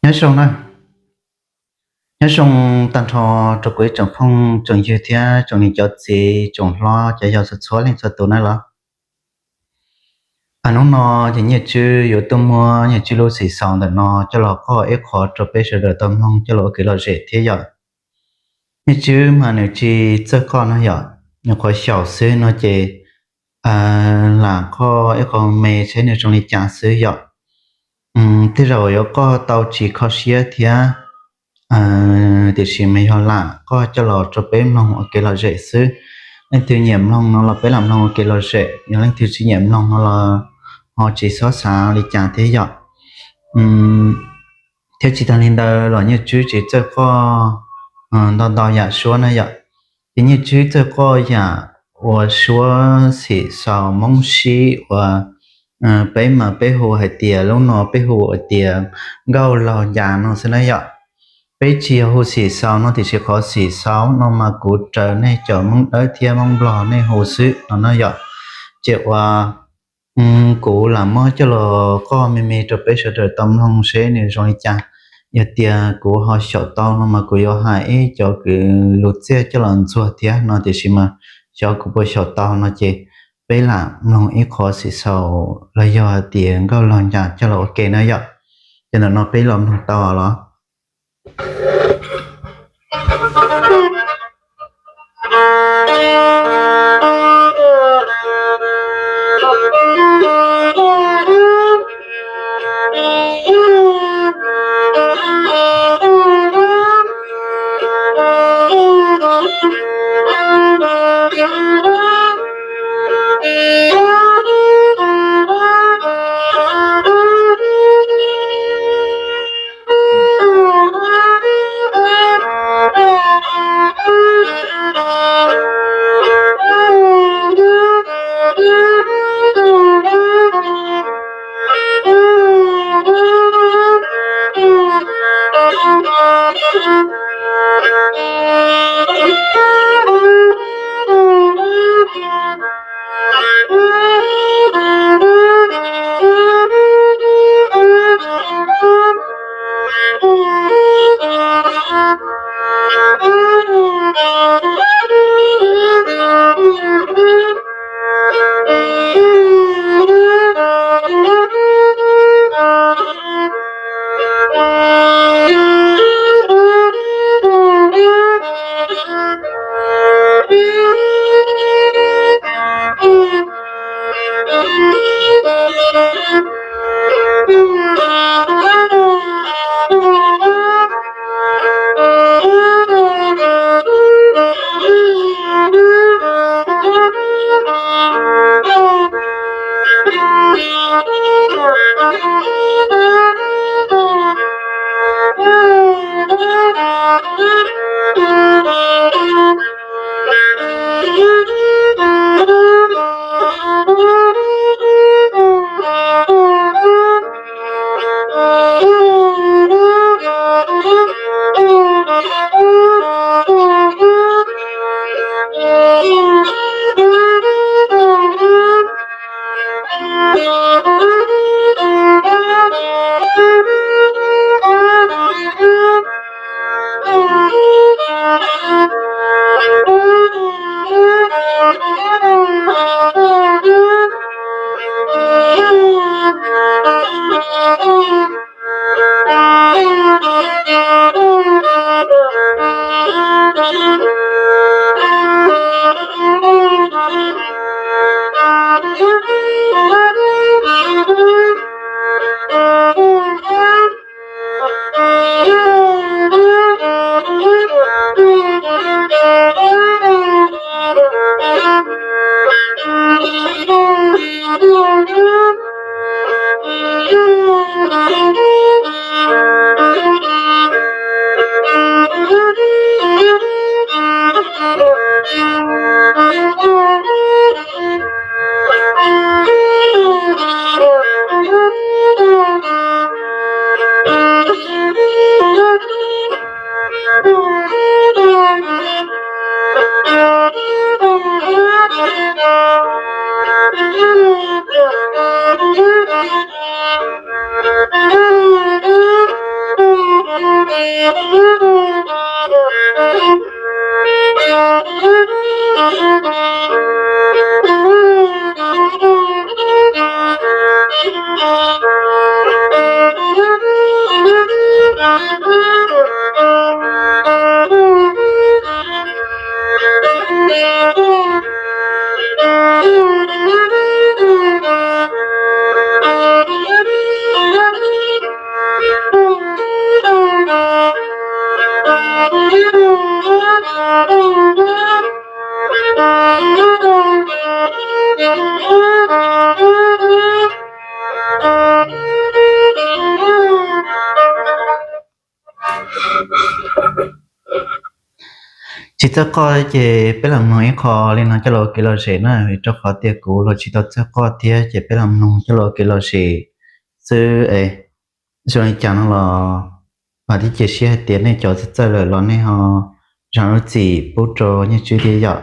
Nyob zoo na, nyob zoo tag nrho rau kuv ib tsoom phooj tsoom ywg thiab tsoom niam cov txiv tsoom hlob cov yau txhua txhua leej txhua tus na los. Hnub no ces Nyiaj Tswb yuav tuaj muab Nyiaj Tswb lub xim xaus ntawm no coj los qoj ib qho rau peb sawv daws tau mloog coj los ua kev lom zem thiab yom. Nyiaj Tswb mas nws tsis txawj qoj no yom, nws qhov xyaum xwb no ces lam qoj ib qho me saib nws zoo li cas xwb yom. Tej zaum yuav qoj tau tsis kho siab thiab, tiam sis mas yog lam qoj coj los rau peb mloog ua kev lom zem xwb. Leej twg nyiam mloog no los peb lam mloog ua kev lom zem, yog leej twg tsis nyiam mloog no los ho tsis txhob xav li cas thiab yom. Thiab tsis tag li ntawd los Nyiaj Tswb tsis txawj qoj ntau ntau yam suab na yom. Ces Nyiaj Tswb txawj qoj yam uas suab xim xaus Hmoob sib uas peb mas peb hu hais tias lub no peb hu hais tias nkauj laug ncas no xwb na yom. Peb tsis yog hu xim xaus no tiam sis qhov xim xaus no mas kuv raws nej cov Hmoob Dawb thiab Hmoob Nplog nej hu xwb no na yom. Ces uas kuv lam muab coj los qoj me me rau peb sawv daws tau mloog seb nws zoo li cas. Yog tias kuv ho xyaum tau no mas kuv yuav hais ib cov kws lus txiaj coj los ntxuag thiab no tiam sis mas xyov kuv puas xyaum tau no ces peb lam mloog ib qho xim xaus los yog hais tias nkauj laug ncas coj los ua ke na yom. Ces ntawm no peb los mloog tau los. Tsis txawj qoj ces peb los mloog ib qho li no coj los ua kev lom zem na, rau qhov tias kuv los tsis tau txawj qoj thiab ces peb los mloog coj los ua kev lom zem xwb es. Zoo li cas no los vam thiab cia siab hais tias nej cov txawj txawj lawm los nej ho zam lub txim pub rau Nyiaj Tswb thiab yom.